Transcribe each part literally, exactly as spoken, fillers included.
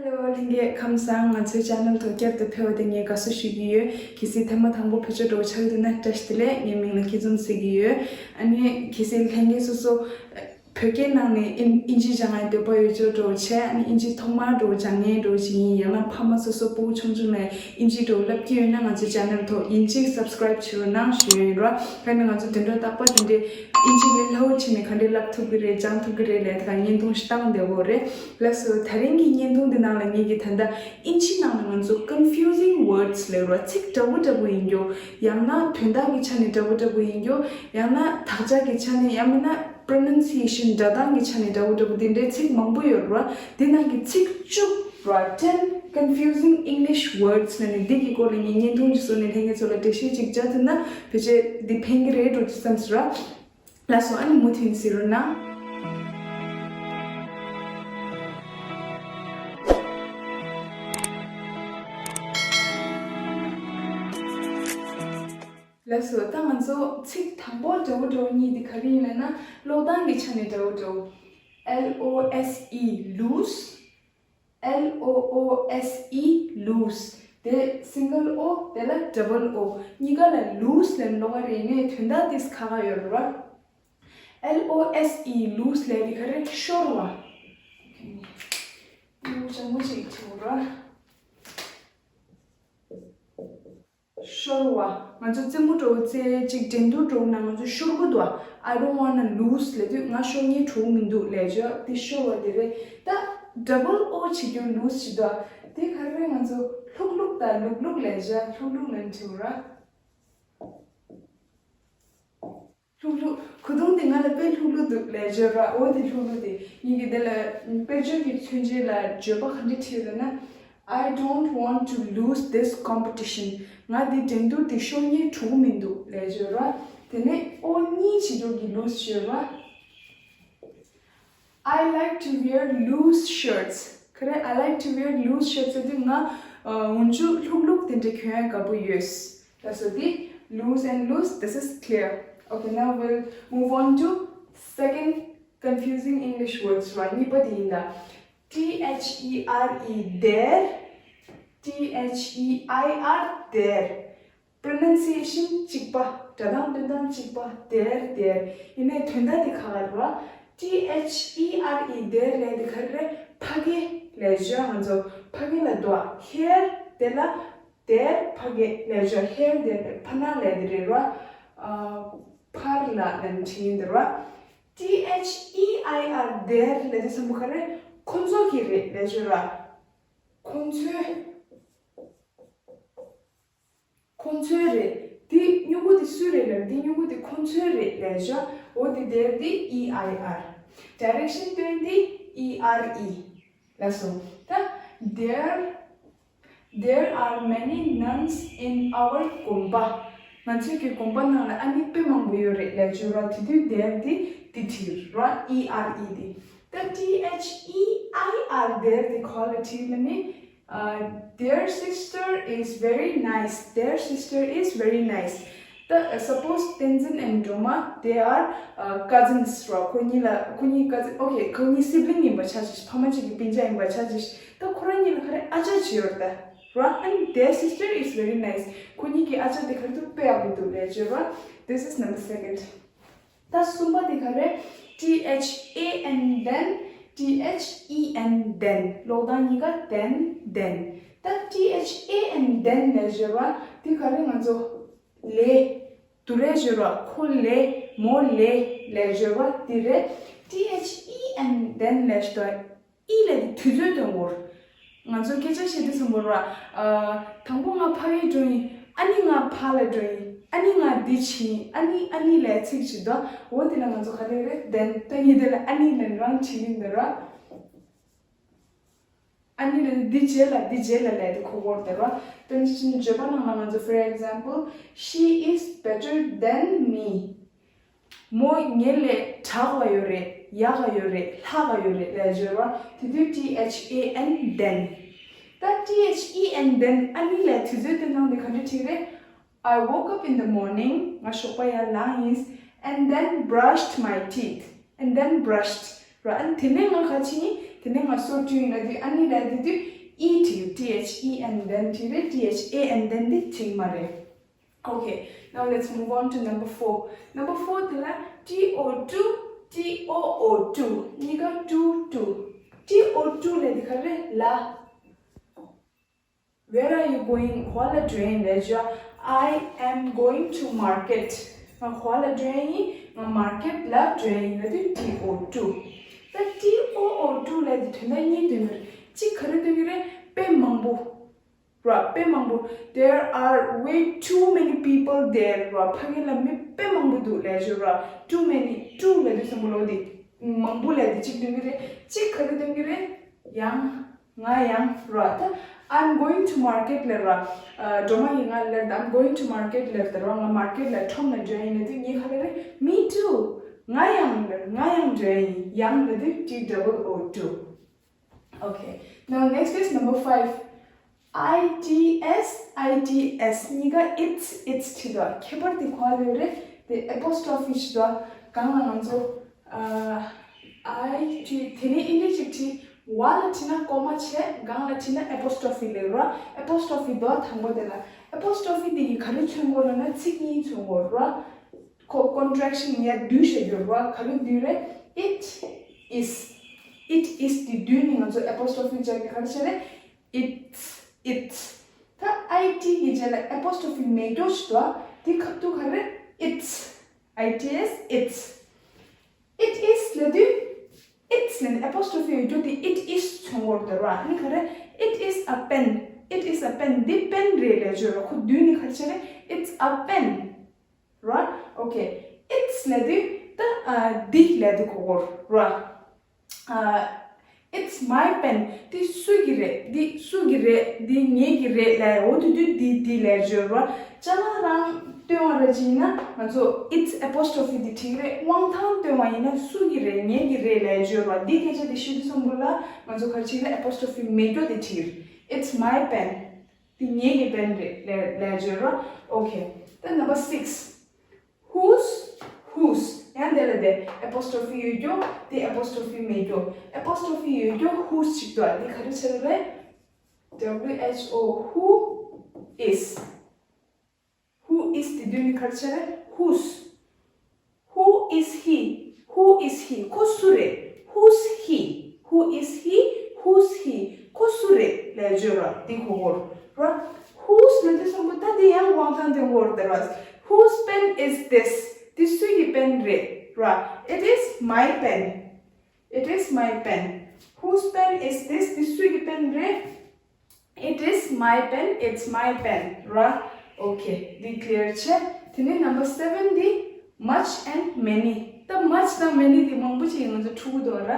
ཧེ་ལོ། ལྷན་རྒྱས་ཁམས་བཟང་། ང་ཚོའི་ཆེ་ནལ་ཐོག་བསྐྱར་དུ་ཕེབས་པ་དེ་ངས་དགའ་བསུ་ཞུ་གི་ཡོད། གལ་སྲིད་ཐེངས་མ་དང་པོ་བོད་ཆས་འདྲ་པོ་ཆགས་ཀྱི་འདུག་ན་བཀྲ་ཤིས་བདེ་ལེགས། ངའི་མིང་ལ་སྐྱིད་འཛོམས་ཟེར་གྱི་ཡོད། ཨ་ནི་གལ་སྲིད་ལྷན་རྒྱས་སོ་སོ་བོད་སྐད་ནང་ནས་ཨིན་ཨིན་ཇི་སྦྱང་ཡ་འདོད་པ་ཡོད་ཅོག་འདྲ་པོ་བྱས། ཨ་ནི་ཨིན་ཇི་ཐོག་མར་འདྲ་པོ་སྦྱང་མཁན་འདྲ་པོ་ཞིག་ཡིན། ཡང་ན་ཕ་མ་སོ་སོ་སྤུ་གུ་ཆུང་ཆུང་ནས་ཨིན་ཇི་འདྲ་པོ་བསླབ་ཀྱི་ཡོད་ན། ང་ཚོའི་ཆེ་ནལ་ཐོག་ཡིན་གཅིག་སབ་སི་ཀ་རའིབ་བྱེད་རོགས་གནང་ཞུ་ཡ་ཡིན་ར། ད་ནི་ང་ཚོ་དེ་འདྲ་རྟག་པར་དེ་འདྲའི་ཨིན་ཇི་ལས་སླ་པོ་བྱས་ནས་ག་འདྲས་བསླབ་ཐུབ་ཀྱི་རེད། སྦྱང་ཐུབ་ཀྱི་རེད་ལབ་ཡ་དེ་ག་བརྙན་ཐུང་ཞིག་བཏང་བསྡད་ཡོད་རེད། ལགས་སོ། དེ་རིང་གི་བརྙན་ཐུང་འདི་ནང་ལ་ངེད་ཀྱིས་ད་ལྟ་ཨིན་ཇི་ནང་ལ་ང་ཚོ་confusing words ལབ་ར། ཚིག་འདྲ་པོ་འདྲ་པོ་ཡིན་རྒྱུ། ཡང་ན་དོན་དག་གི་ཆ་ནས་འདྲ་པོ་འདྲ་པོ་ཡིན་རྒྱུ། ཡང་ན་དག་ཆ་གི་ཆ་ནས། ཡང་མིན་ན་པྲོ་ནན་སི་ཨེ་ཤན་སྒྲ་གདངས་ཀྱི་ཆ་ནས་འདྲ་པོ་འདྲ་པོ་དེ་འདྲའི་ཚིག་མང་པོ་ཡོད་ར། དེ་ནང་གི་ཚིག་བཅུ་ར། ten confusing English words ལབ་ནས་འདི་གི་སྐོར་ལ་ངས་བརྙན་ཐུང་ཞིག་བཟོས་ནས་ལྷན་རྒྱས་ཚོ་ལ་འགྲེལ་བཤད་ཅིག་བྱས་ཐུབ་ན་ཕལ་ཆེར་འདི་ཕན་གྱི་རེད་འགྲོ་རྒྱུ་བསམ་སོང་ར། ལགས་སོ། ཨ་ནི་མུ་མཐུད་གཟིགས་རོགས་གནང་། ལགས་སོ། ད་ང་ཚོ་ཚིག་དང་པོ་འདྲ་པོ་འདྲ་པོ་གཉིས་འདི་ག་རེ་ཡིན་ལབ་ན། ཀློག་སྟངས་ཀྱི་ཆ་ནས་འདྲ་པོ་འདྲ་པོ། L O S E, loose. L O O S E, loose. དེ་single O, དེ་ལ་double O། གཉིས་ཀ་ལ་loose ལབ་ཀློག་གི་རེད། ཡིན་ནའི་དོན་དག་དེ་ཁ་ཁ་ཡོད་རེད་པ། L O S E, loose ལབ་དེ་ག་རེ། ཤོར་བ། སྤུ་གུ་ཅན་པོ་ཅིག་བྱེད་དགོས་རེད། ཤོར་བ། ང་ཚོ་རྩེད་མོ་འདྲ་པོ་རྩེ་ཅིག་འགྲན་བསྡུར་འདྲ་པོ་ནང་ང་ཚོ་ཤོར་གྱི་འདུག I don't wanna lose ལབ་དུས་ང་ཤོར་སྙིང་བྲོ་གི་མི་འདུག་ལབ་བྱས་དེ་ཤོར་བ་དེ་རེད། ད་double O བྱེད་རྒྱུ་loose བྱེད་དུས་དེ་ག་རེ། ང་ཚོ་ལྷུག་ལྷུག་དང་ལུག་ལུག་ལབ་བྱས། ལྷུག་ལྷུག་ལབ་བྱེད་དགོས་རེད། ལྷུག་ལྷུག་ཁུ་ཐུང་དེ་ང་ལ་དཔེ་ལྷུག་ལྷུག་འདུག་ལབ་བྱས་ར། འོ་དེ་ལྷུག་ལྷུག་དེ། ངེད་ཀྱིས་དེ་ལ་དཔེར་བརྗོད་ཀྱི་མཚོན་བྱེད་ལ་བརྗོད་པ་ག་འདྲ་བྲིས་ལབ་ན། I don't want to lose this competition. ང་འདི་འགྲན་བསྡུར་འདི་ཤོར་སྙིང་བྲོ་གི་མི་འདུག་ལབ་བྱས་ར། དེ་ནས་O གཉིས་བྱེད་རྒྱུ་གི་loose བྱས་ར། I like to wear loose shirts. ག་རེ། I like to wear loose shirts ཟེར་དུས་ང་འོག་འཇུག་ལྷུག་ལྷུག་དེ་འདྲ་གྱོན་ཡ་དགའ་པོ་ཡོད། ལགས་སོ། འདི་loose and loose, this is clear. Okay, now we'll move on to second confusing English words ར། གཉིས་པ་དེ་ཡིན་ད། T H E R E, there. T H E I R, there. Pronunciation གཅིག་པ། སྒྲ་གདངས་འདོན་སྟངས་གཅིག་པ། there, there. ཡིན་ནའི་དོན་དག་དེ་ག་རེ་རེད་པ། T H E R E, there ལབ་དེ་ག་རེ་རེད། ཕ་གི་ལབ་བྱས་ང་ཚོ་ཕ་གི་ལ་འདུག here དེ་ལ་there ཕ་གི་ལབ་བྱས། here, there ཕ་ན་ལབ་དེ་རེད་ར། ཨ། ཕར་ལ་ལབ་ནས་བྲིས་ཡིན་དེ་ར། T H E I R, there ལབ་དེ་ཚང་མ་ག་རེ། ཁོ་ཚོ་གི་རེད་ལབ་བྱས་ར། ཁོ་ཚོའི། ཁོ་ཚོའི་རེད། འདི་སྨྱུ་གུ་འདི་སུའི་རེད་ལབ། འདི་སྨྱུ་གུ་འདི་ཁོ་ཚོའི་རེད་ལབ་བྱས། འོ་འདི་there འདི་E I R། direction སྟོན་འདི E R E། ལགས་སོ། ད་there, there are many nuns in our དགོན་པ། ང་ཚོའི་གི་དགོན་པ་ནང་ལ་ཨ་ནི་དཔེ་མང་པོ་ཡོད་རེད་ལབ་བྱས་ར། དེ་དུས་there འདི་འདི་བྲིས་ར། E R E འདི། ད་T H E I R, there འདི་ག་རེ་ལབ་ན། Uh, their sister is very nice. Their sister is very nice. ད་suppose བསྟན་འཛིན་and སྒྲོལ་མ། They are, uh, cousins ར། ཁོ་གཉིས་ལ་ཁོ་གཉིས་cousin, okay, ཁོ་གཉིས་sibling ཡིན་པ་ཆ་བཞག་ཕ་མ་གཅིག་གི་སྤུན་ཀྱག་ཡིན་པ་ཆ་བཞག་ད་ཁོ་རང་གཉིས་ལ་ག་རེ། ཨ་ཅག་ཅིག་ཡོད་རེད་ད་ར། And their sister is very nice. ཁོ་གཉིས་ཀྱི་ཨ་ཅག་དེ་ག་རེ་འདུག་དཔེ་ཡག་པོ་འདུག་ལབ་བྱས་ར། This is number second. ད་གསུམ་པ་དེ་ག་རེ། T H A N, then, T H E N, then. ཀློག་སྟངས་གཉིས་ཀ་then, then. ད་T H A N, then ལབ་བྱས་པ་དེ་ག་རེ། ང་ཚོ་ལས་དེ་རེད་བྱས་པ། ཁོ་ལས། མོ་ལས་ལབ་བྱས་པ་དེ་རེད། T H E N, then ལབ་བྱས་པ། ཨི་ལབ་དེ་དུས་ཚོད་སྟོན་དགོས། ང་ཚོ་སྐད་ཆ་བཤད་དུས་ཙམ་པ་ར། ཨ། དང་པོ་ང་ཕ་གི་འགྲོ་ཡིན། ཨ་ནི་ང་ཕ་ལ་འགྲོ་ཡིན། ཨ་ནི་ང་འདི་བྱེད་ཡིན། ཨ་ནི། ཨ་ནི་ལབ་ཚིག་ཅིག་འདུག་འོ་དེ་ལ་ང་ཚོ་ག་རེ་རེད། then. ད་ངས་དེ་ལ་ཨ་ནི་ལབ་རང་བྲིས་ཡིན་འདི་ར། ཨ་ནི་ལབ་འདི་རྗེས་ལ། འདི་རྗེས་ལ་ལབ་དེ་གོ་དགོས་འདི་ར། དོན་ཅན་བརྗོད་པ་ནང་ལ་ང་ཚོ་for example, she is better than me. མོ་ངེད་ལས་དྲག་པ་ཡོད་རེད། ཡག་ག་ཡོད་རེད། ལྷག་ག་ཡོད་རེད་ལབ་བྱས་པ། དེ་དུས་T H A N, then. ད་T H E N, then ཨ་ནི་ལབ་དུས་ཚོད་སྟོན་སྟངས་དེ་ག་འདྲ་བྲིས་རེད། I woke up in the morning. ང་ཞོགས་པ་ཡར་ལངས་ཡིན། And then brushed my teeth. And then brushed ར། ཨ་ནི་དེ་ནས་ང་ག་བྱས་ཡིན། དེ་ནས་ང་སོ་བྲིས་ཡིན་ལབ་དུས་ཨ་ནི་ལབ་དེ་དུས་E བྲིས། T H E N then བྲིས་རེད། T H A N then དེ་བྲིས་མ་རེད། Okay, now let's move on to number four. Number four དེ་ལ T O two, T O O two གཉིས་ཀ two two. T O two ལབ་དེ་ག་རེད་ལ། Where are you going? ག་ལ་འགྲོ་ཡིན་ལབ་བྱས། I am going to market. ང་ག་ལ་འགྲོ་ཡིན། ང་མར་ཀེཊ་ལ་འགྲོ་ཡིན་ལབ་དུས T O two. ད་T O O two ལབ་དེ་དོན་དག་གཉིས་འདོན་གྱི་རེད། གཅིག་ག་རེ་འདོན་གྱི་རེད། དཔེ་མང་པོ། ར། དཔེ་མང་པོ། There are way too many people there. ར། ཕ་གི་ལ་མི་དཔེ་མང་པོ་འདུག་ལབ་བྱས་ར། Too many, too ལབ་དུས་བསམ་བློ་དེ་མང་པོ་ལབ་དེ་གཅིག་འདོན་གྱི་རེད། གཅིག་ག་རེ་འདོན་གྱི་རེད། ཡང་། ང་ཡང་ར། ད་I'm going to market ལབ་ར། ཨ། སྒྲོལ་མ་གིས་ང་ལ་ལབ། I'm going to market ལབ་ད་ར། ང་མར་ཀེཊ་ལ་ཁྲོམ་ལ་འགྲོ་ཡིན་ལབ་དུས་ངས་ག་རེ་རེད། Me too. ང་ཡང་ལབ། ང་ཡང་འགྲོ་ཡིན། ཡང་ལབ་དུས T double O two. Okay. Now next is number five. I T S, I T S གཉིས་ཀ་its, its བྲིས་འདུག་ཁྱད་པར་དེ་ག་ལ་ཡོད་རེད། དེ་apostrophe བྲིས་འདུག་གང་ལ་ང་ཚོ་ཨ། I T དེ་ནས་ཨིན་ཇི་ཅིག་བྲིས། ཝ་ལ་བྲིས་ན་ཀོ་མ་བྱས། གང་ལ་བྲིས་ན་apostrophe ལབ་ར། Apostrophe འདུག་དང་པོ་དེ་ལ། Apostrophe དེ་གིས་ག་རེ་མཚོན་གྱི་ཡོད་ལབ་ན་ཚིག་གཉིས་མཚོན་གྱི་ཡོད་ར། ཁོ་contraction ཡ་བསྡུས་བྱེད་རྒྱུ་ར། ག་རེ་བསྡུས་རེད། It is. It is དེ་བསྡུས་ནས་ང་ཚོ་apostrophe སྦྱར་གྱི་ག་རེ་བྱས་རེད། It's, it's. ད་I T གི་རྗེས་ལ་apostrophe མེད་རྒྱུ་ཞིག་འདུག་དེ་ཁ་ཐུག་ག་རེ། It's. I T S, it's. It is ལབ་དུས་its ལབ་ནས་apostrophe ཡོད་རྒྱུ་དེ་it is མཚོན་གྱི་ཡོད་རེད་ར། ཨ་ནི་ག་རེ། It is a pen. It is a pen. འདི་པེན་རེད་ལབ་བྱས་ར། ཁོ་བསྡུས་ནས་ག་རེ་བྱས་རེད། It's a pen. ར། Okay. It's ལབ་དུས་ད་ཨ་འདི་ལབ་དུས་གོ་གོ་ར། ཨ། It's my pen. འདི་སུ་གི་རེད། འདི་སུ་གི་རེད། འདི་ངེད་ཀྱི་རེད་ལབ། འོ་དེ་དུས་འདི་འདི་ལབ་བྱས་ར། ཅ་ལག་རང་སྟོན་པ་ར་ཅིག་ཡིན་ན་ང་ཚོ་it's apostrophe འདི་བྲིས་རེད། དབང་ཐང་སྟོན་པ་ཡིན་ན་སུ་གི་རེད། ངེད་ཀྱི་རེད་ལབ་བྱས་ར། འདི་སྐད་ཆ་འདི་ཤོད་དུས་ཙམ་པ་ལ་ང་ཚོ་ག་རེ་བྱས་རེད། Apostrophe མེད་རྒྱུ་འདི་བྲིས། It's my pen. འདི་ངེད་ཀྱི་པེན་རེད་ལབ་ལབ་བྱས་ར། Okay. Then number six. Whose, whose. ཡང་འདི་ལ་དེ་apostrophe ཡོད་རྒྱུ། དེ་apostrophe མེད་རྒྱུ། Apostrophe ཡོད་རྒྱུ་whose ཅིག་འདུག་འདི་ག་རེ་བྱས་རེད། W H O, who is. Who is དེ་དུས་ནི་ག་རེ་བྱས་རེད། Whose. Who is he? Who is he? ཁོ་སུ་རེད། Who's he? Who is he? Who's he? ཁོ་སུ་རེད་ལབ་བྱས་ར། འདི་གོ་གོ་ར། Whose ལབ་དུས་ཙམ་པ་ད་འདི་ཡང་དབང་ཐང་ལྡན་གོ་ར། Whose pen is this? འདི་སུ་ཡི་པེན་རེད་ར། It is my pen. It is my pen. Whose pen is this? འདི་སུ་ཡི་པེན་རེད། It is my pen. It's my pen. ར། Okay. འདི་clear བྱས། དེ་ནས་number seven འདི་much and many. ད་much དང་many འདི་མང་པོ་ཅིག་ང་ཚོ་འཁྲུག་གི་འདུག་ར།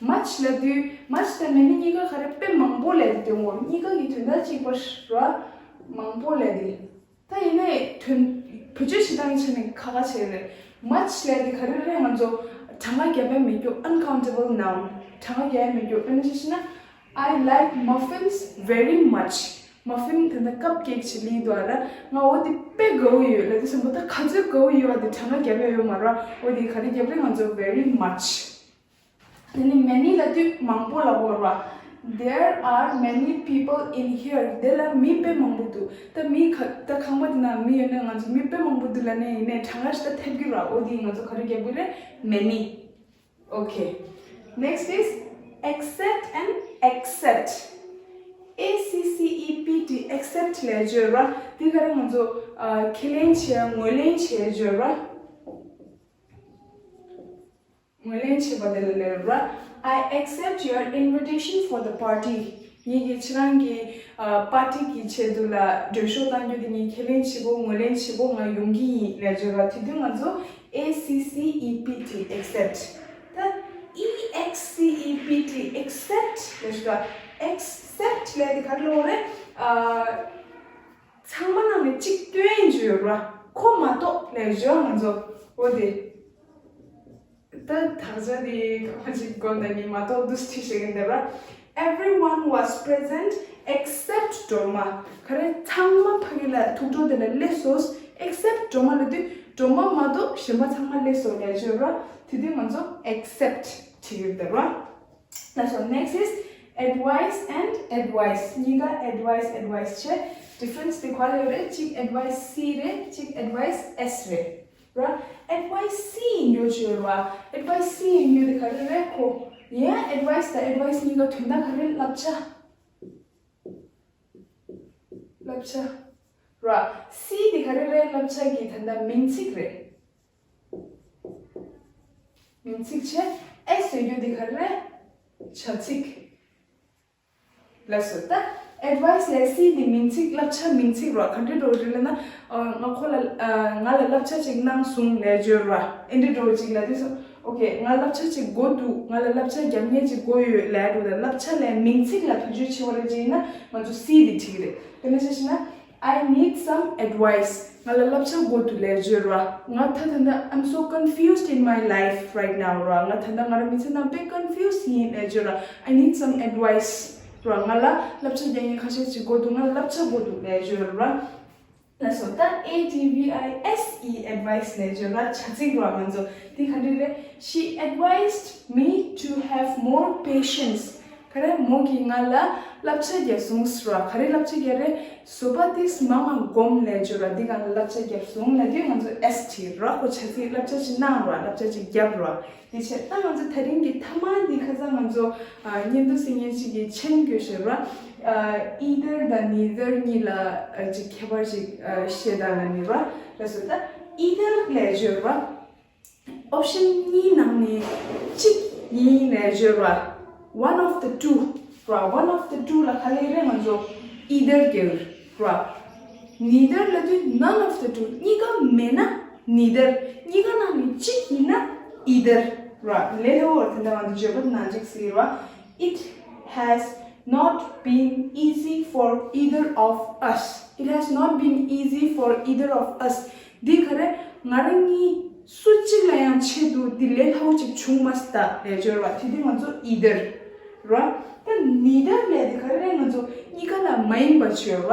Much ལབ་དུས་much དང་many གཉིས་ཀ་ག་རེ། དཔེ་མང་པོ་ལབ་དུས་དེ་ངོ་གཉིས་ཀ་གི་དོན་དག་གཅིག་པ་ར། མང་པོ་ལབ་དུས། ད་ཡིན་ནའི་དོན་བེད་སྤྱོད་བྱེད་སྟངས་ཆ་ནས་ཁག་ཁག་ཆེ་རེད། Much ལབ་དེ་ག་རེ་རེད། ང་ཚོ་གྲངས་ཀ་རྒྱབ་ཡ་མེད་རྒྱུ། Uncountable noun. གྲངས་ཀ་རྒྱབ་ཡ་མེད་རྒྱུ། དཔེར་ན་ཆ་བཞག་ན། I like muffins very much. Muffin དེ་འདྲ་ཀབ་ཀེག་ཅིག་ལེན་འདུག་ར། ང་འོ་དེ་དཔེ་དགའ་བོ་ཡོད་ལབ་དུས་ཙམ་པ་ད་ག་ཚོད་དགའ་བོ་ཡོད་པ་དེ་གྲངས་ཀ་རྒྱབ་ཡ་ཡོད་མ་ར། འོ་དེ་ག་རེ་རྒྱབ་རེད། ང་ཚོ་very much. དེ་ནི་many ལབ་དུས་མང་པོ་ལབ་དགོས་ར། There are many people in here. དེ་ལ་མི་དཔེ་མང་པོ་འདུག་ད་མི་ཁ་ད་ཁང་པ་དེ་ན་མི་ཡོད་ན་ང་ཚོ་མི་དཔེ་མང་པོ་འདུག་ལབ་ནས་ཡིན་ནའི་གྲངས་ཀ་ཞིག་ད་ཐེབས་ཀྱི་ར། འོ་དེ་ང་ཚོ་ག་རེ་རྒྱབ་ཀྱི་རེད། Many. Okay. Next is accept and accept. A C C E P T, accept ལབ་བརྗོད་ར། དེ་ག་རེ་ང་ཚོ་ཨ་ཁས་ལེན་བྱེད། ངོས་ལེན་བྱེད་བརྗོད་ར། ངོས་ལེན་བྱེད་པ་དེ་ལ་ལབ་ར། I accept your invitation for the party. ངེད་ཀྱིས་ཁྱེད་རང་གི་ཨ་པར་ཊི་གི་ཆེད་དུ་ལ་མགྲོན་ཤོག་བཏང་རྒྱུ་དེ་ངས་ཁས་ལེན་བྱེད་དགོས། ངོས་ལེན་བྱེད་དགོས། ང་ཡོང་གི་ཡིན་ལབ་བརྗོད་ར། དེ་དུས་ང་ཚོ། A C C E P T, accept. ད་E X C E P T, accept ལབ་ཞིག་ད། Accept ལབ་དེ་ག་རེ་ལབ་རེད། ཨ་ཚང་མ་ནང་ནས་གཅིག་སྟོན་བརྗོད་ར། ཁོ་མ་གཏོགས་ལབ་བརྗོད། ང་ཚོ་འོ་དེ། ད་དག་ཆ་དེ་གང་ཅིག་དགོངས་དག་ཉིན་མ་གཏོགས་འདུག་ཁྲིད་བྱེད་ཀྱི་འདུག་ར། Everyone was present except སྒྲོལ་མ། ག་རེ། ཚང་མ་ཕ་གི་ལ་ཐུགས་སྤྲོ་དེ་ལ་སླེབས་སོང་། Except སྒྲོལ་མ་ལབ་དུས་སྒྲོལ་མ་མ་གཏོགས་གཞན་པ་ཚང་མ་སླེབས་སོང་ལབ་བརྗོད་ར། དེ་དུས་ང་ཚོ་except བྲིས་ཀྱི་འདུག་ར། ལགས་སོ། Next is advice and advice. གཉིས་ཀ་advice advice་བྱས། Difference་དེ་ག་རེ་རེད། གཅིག་advice C་རེད། གཅིག་advice S་རེད། ར། Advice C་ཡིན་རྒྱུ་བྱོས་ར། Advice C་ཡིན་རྒྱུ་དེ་ག་རེ་རེད། ཁོ་ཡིན་advice་དང་advice་གཉིས་ཀ་དོན་དག་ག་རེ། བསླབ་བྱ། བསླབ་བྱ། ར། C་དེ་ག་རེ་རེད། བསླབ་བྱ་གི་ད་ལྟ་མིང་ཚིག་རེད། མིང་ཚིག་བྱས། S་ཟེར་རྒྱུ་དེ་ག་རེ་རེད། བྱ་ཚིག་ལགས་སོ། ད་advice་ལས་C་དེ་མིང་ཚིག་བསླབ་བྱ་མིང་ཚིག་ར། ག་འདྲ་འགྲོ་རེད་ལབ་ན། ཨ། ང་ཁོ་ལ། ཨ། ང་ལ་བསླབ་བྱ་ཅིག་གནང་སོང་ལབ་བརྗོད་ར། ཨེ་འདྲ་འགྲོ་ཅིག་ལབ་དུས་སོ། Okay། ང་བསླབ་བྱ་ཅིག་དགོས་འདུག་ང་ལ་བསླབ་བྱ་རྒྱབ་མཁན་ཅིག་དགོས་ཡོད་ལབ་འགྲོ། ད་བསླབ་བྱ་ལས་མིང་ཚིག་ལ་བེད་སྤྱོད་བྱེད་པ་རེད་ཅེ་ན་ང་ཚོ་C་དེ་འགྲིག་གི་རེད། དཔེར་ན་ཆ་བཞག་ན། I need some advice. ང་ལ་བསླབ་བྱ་དགོས་འདུག་ལབ་བརྗོད་ར། ང་ད་ད་ལྟ། I'm so confused in my life right now. ར། ང་ད་ལྟ་ང་རང་མི་ཚེ་ནང་དཔེ་confuse་ཡིན་ལབ་བརྗོད་ར། I need some advice. ར། ང་ལ་བསླབ་བྱ་རྒྱག་མཁན་ཁ་ཤས་ཅིག་དགོས་འདུག་ང་ལ་བསླབ་བྱ་དགོས་འདུག་ལབ་བརྗོད་ར། ལགས་སོ། ད་A D V I C E advice་ལབ་བརྗོད་ར། བྱ་ཚིག་ར། ང་ཚོ་དེ་ག་འདྲ་རེད། She advised me to have more patience. ག་རེ། མོ་གིས་ང་ལ་བསླབ་བྱ་རྒྱབ་སོང་ཟེར་བ། ག་རེ་བསླབ་བྱ་རྒྱབ་རེད། བཟོད་པ་ཏིས་མང་མང་སྒོམ་ལབ་བརྗོད་ར། འདི་གང་ལ་བསླབ་བྱ་རྒྱབ་སོང་ལབ་དུས་ང་ཚོ་S་བྲིས་ར། ཁོ་བྱ་ཚིག་བསླབ་བྱ་ཅིག་གནང་ར། བསླབ་བྱ་ཅིག་རྒྱབ་ར། དེ་བྱས། ད་ང་ཚོ་ད་རིང་གི་མཐའ་མ་འདི་ཁ་སང་ང་ཚོ། ཨ། བརྙན་ཐུང་ཟེར་མཁན་ཅིག་གི་མཆན་བཀོད་བཞག་ར། ཨ། Either་དང་neither་གཉིས་ལ། ཨ། ཅིག་ཁྱད་པར་ཅིག་ཨ། བཤད་དང་ལབ་ནི་ར། ལགས་སོ། ད་either་ལབ་བརྗོད་ར། Option་གཉིས་ནང་ནས་གཅིག་ཡིན་ལབ་བརྗོད་ར། One of the two་ར། One of the two་ལ་ག་རེ་རེད། ང་ཚོ་either་གི་ར། Neither་ལབ་དུས་none of the two། གཉིས་ཀ་མེད་ན་neither། གཉིས་ཀ་ནང་ནས་གཅིག་ཡིན་ན་either་ར། ལས་སླ་བོ་དེ་འདྲ་ང་ཚོ་བརྗོད་པ་ནང་གཅིག་ཟེར་ར། It has not been easy for either of us. It has not been easy for either of us. འདི་ག་རེ། ང་རང་གཉིས་སུ་གཅིག་ལ་ཡང་ཆེད་དུ་འདི་ལས་སླ་བོ་ཅིག་བྱུང་མ་སོང་ད་ལབ་བརྗོད་ར། དེ་དུས་ང་ཚོ་either་ར། ད་neither་ལབ་དེ་ག་རེ་རེད། ང་ཚོ་གཉིས་ཀ་ལ་མ་ཡིན་པ་བརྗོད་ར།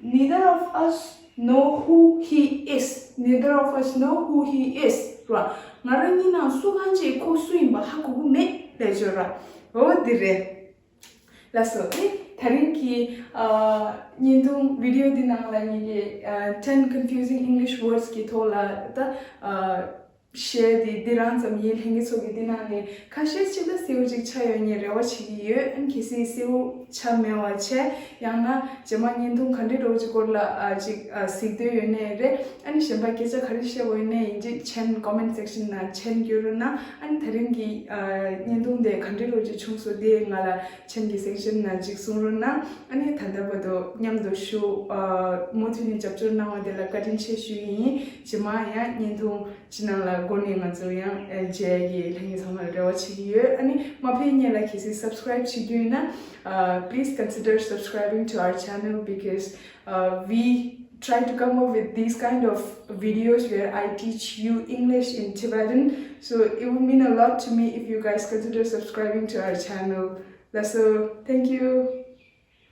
Neither of us know who he is. Neither of us know who he is. ར། ང་རང་གཉིས་ནང་སུ་གང་ཅིག་ཁོ་སུ་ཡིན་པ་ཧ་གོ་གི་མེད་ལབ་བརྗོད་ར། འོ་འདི་རེད། ལགས་སོ། དེ་ད་རིང་གི་ཨ། བརྙན་ཐུང་video་འདི་ནང་ལ་ངེད་ཀྱིས་ཨ། ten confusing English words་གི་ཐོག་ལ་ད་ཨ། བཤད་དེ་འདི་རང་ཙམ་ཡིན། ལྷན་རྒྱས་ཚོ་གིས་འདི་ནང་ནས་ཁ་ཤས་ཅིག་ལ་གསལ་བོ་ཅིག་ཆགས་ཡོད་ངས་རེ་བ་བྱེད་ཀྱི་ཡོད། ཨ་ནི་གལ་སྲིད་གསལ་བོ་ཆགས་མེད་པ་བྱས། ཡང་ན་རྗེས་མ་བརྙན་ཐུང་ག་འདྲ་འདྲ་བོ་ཅིག་སྐོར་ལ་ཨ། ཅིག་ཨ། གཟིགས་འདོད་ཡོད་ནའི་རེད། ཨ་ནི་གཞན་པ་སྐད་ཆ་ག་རེ་བཤད་དགོས་ཡོད་ནའི་ཡིན་གཅིག་མཆན་comment section་ནང་མཆན་བསྐྱོན་རོགས་གནང་། ཨ་ནི་ད་རིང་གི་ཨ། བརྙན་ཐུང་དེ་ག་འདྲ་འདྲ་བོ་ཅིག་བྱུང་སོང་དེ་ང་ལ་མཆན་གྱི་section་ནང་ཅིག་གསུང་རོགས་གནང་། ཨ་ནི་ད་ལྟ་བར་དུ་མཉམ་དུ་བཞུགས། ཨ། མུ་མཐུད་ནས་རྒྱབ་སྐྱོར་གནང་བ་དེ་ལ་བཀའ་དྲིན་ཆེ་ཞུ་ཡི་ཡིན། རྗེས་མ་ཡང་བརྙན་ཐུང་ཅིག་ནང་ལ་སྒོ་ནས་ང་ཚོ་ཡང་ཨ། མཇལ་ཡག་གི་ལྷན་རྒྱས་ཚང་མར་རེ་བ་བྱེད་ཀྱི་ཡོད། ཨ་ནི་མ་ཕེབས་སྔོན་ལ་གལ་སྲིད་subscribe་བྱེད་རྒྱུ་ཡིན་ན། Uh, please consider subscribing to our channel because uh, we try to come up with these kind of videos where I teach you English in Tibetan. So it would mean a lot to me if you guys consider subscribing to our channel. That's all. Thank you.